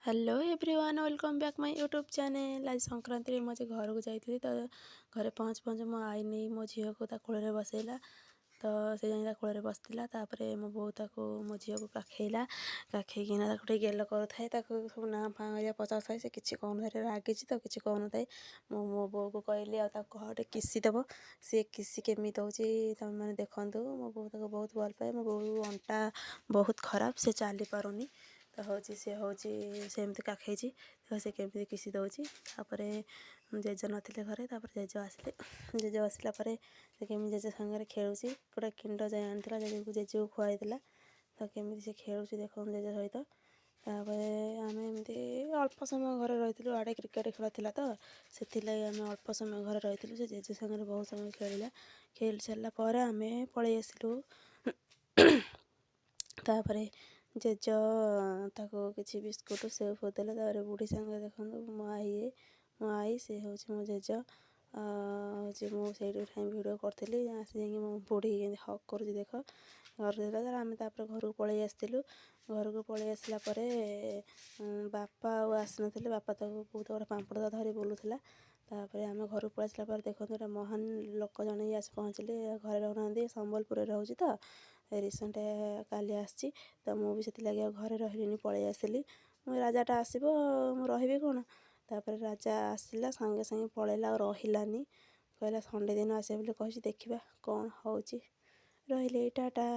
Hello everyone, welcome back my YouTube channel. ଆଜି ସଂକ୍ରାନ୍ତିରେ ମୁଁ ଆଜି ଘରକୁ ଯାଇଥିଲି। ତ ଘରେ ପହଞ୍ଚୁ ପହଞ୍ଚୁ ମୋ ଆଈ ନେଇ ମୋ ଝିଅକୁ ତା କୋଳରେ ବସେଇଲା। ତ ସେ ଯାଇ ତା କୋଳରେ ବସିଥିଲା। ତାପରେ ମୋ ବୋଉ ତାକୁ, ମୋ ଝିଅକୁ କାଖେଇଲା। କାଖେଇକିନା ତାକୁ ଟିକେ ଗେଲ କରୁଥାଏ। ତାକୁ ସବୁ ନାଁ ଫାଁ ହେରିକା ପଚାରୁଥାଏ। ସେ କିଛି କହୁନଥାଏ, ରାଗିଛି ତ କିଛି କହୁନଥାଏ। ମୁଁ ମୋ ବୋଉକୁ କହିଲି, ଆଉ ତାକୁ କହ ଟିକେ କିସି ଦେବ। ସିଏ କିସି କେମିତି ଦେଉଛି, ତୁମେମାନେ ଦେଖନ୍ତୁ। ମୋ ବୋଉ ତାକୁ ବହୁତ ଭଲ ପାଏ। ମୋ ବୋଉ ଅଣ୍ଟା ବହୁତ ଖରାପ, ସେ ଚାଲିପାରୁନି। ତ ହେଉଛି ସେ ହେଉଛି ସେମିତି କାଖେଇଛି, ତ ସେ କେମିତି କିସି ଦେଉଛି। ତାପରେ ଜେଜେ ନଥିଲେ ଘରେ। ତାପରେ ଜେଜେ ଆସିଲେ। ଜେଜେ ଆସିଲା ପରେ ସେ କେମିତି ଜେଜେ ସାଙ୍ଗରେ ଖେଳୁଛି। ଗୋଟେ କିଣ୍ଡର ଜୟ ଆଣିଥିଲା, ଜେଜେକୁ ଜେଜେକୁ ଖୁଆଇଦେଲା। ତ କେମିତି ସେ ଖେଳୁଛି ଦେଖନ୍ତୁ ଜେଜେ ସହିତ। ତାପରେ ଆମେ ଏମିତି ଅଳ୍ପ ସମୟ ଘରେ ରହିଥିଲୁ। ଆଡ଼େ କ୍ରିକେଟ୍ ଖେଳ ଥିଲା, ତ ସେଥିଲାଗି ଆମେ ଅଳ୍ପ ସମୟ ଘରେ ରହିଥିଲୁ। ସେ ଜେଜେ ସାଙ୍ଗରେ ବହୁତ ସମୟ ଖେଳିଲା। ଖେଳି ସାରିଲା ପରେ ଆମେ ପଳେଇ ଆସିଲୁ। ତାପରେ ଜେଜ ତାକୁ କିଛି ବିସ୍କୁଟ୍, ସେଉ ଫେଉ ଦେଲେ। ତାପରେ ବୁଢ଼ୀ ସାଙ୍ଗରେ ଦେଖନ୍ତୁ, ମୋ ଆଈ, ମୋ ଆଈ, ସେ ହେଉଛି ମୋ ଜେଜ ହେଉଛି। ମୁଁ ସେଇଠି ଠାଇଁ ଭିଡ଼ିଓ କରିଥିଲି। ଆସି ଯାଇକି ମୋ ବୁଢ଼ୀ କେମିତି ହଗ୍ କରୁଛି ଦେଖ ଘରେ। ଆମେ ତାପରେ ଘରକୁ ପଳେଇ ଆସିଥିଲୁ। ଘରକୁ ପଳେଇ ଆସିଲା ପରେ ବାପା ଆଉ ଆସିନଥିଲେ। ବାପା ତାକୁ ବହୁତ ଗୋଟେ ପାମ୍ପଡ଼ ଧରି ବୁଲୁଥିଲା। ତାପରେ ଆମେ ଘରକୁ ପଳେଇ ଆସିଲା ପରେ ଦେଖନ୍ତୁ, ଗୋଟେ ମହାନ ଲୋକ ଜଣେ ଆସି ପହଞ୍ଚିଲେ। ଘରେ ରହୁନାହାନ୍ତି, ସମ୍ବଲପୁରରେ ରହୁଛି। ତ ରିସେଣ୍ଟ କାଲି ଆସିଛି। ତ ମୁଁ ବି ସେଥିଲାଗି ଆଉ ଘରେ ରହିଲିନି, ପଳେଇ ଆସିଲି। ମୁଁ ରାଜାଟା ଆସିବ, ମୁଁ ରହିବି କ'ଣ? ତାପରେ ରାଜା ଆସିଲା, ସାଙ୍ଗେ ସାଙ୍ଗେ ପଳେଇଲା, ଆଉ ରହିଲାନି। କହିଲା ସଣ୍ଡେ ଦିନ ଆସିବ ବୋଲି କହିଛି, ଦେଖିବା କ'ଣ ହେଉଛି। ରହିଲି, ଟାଟା।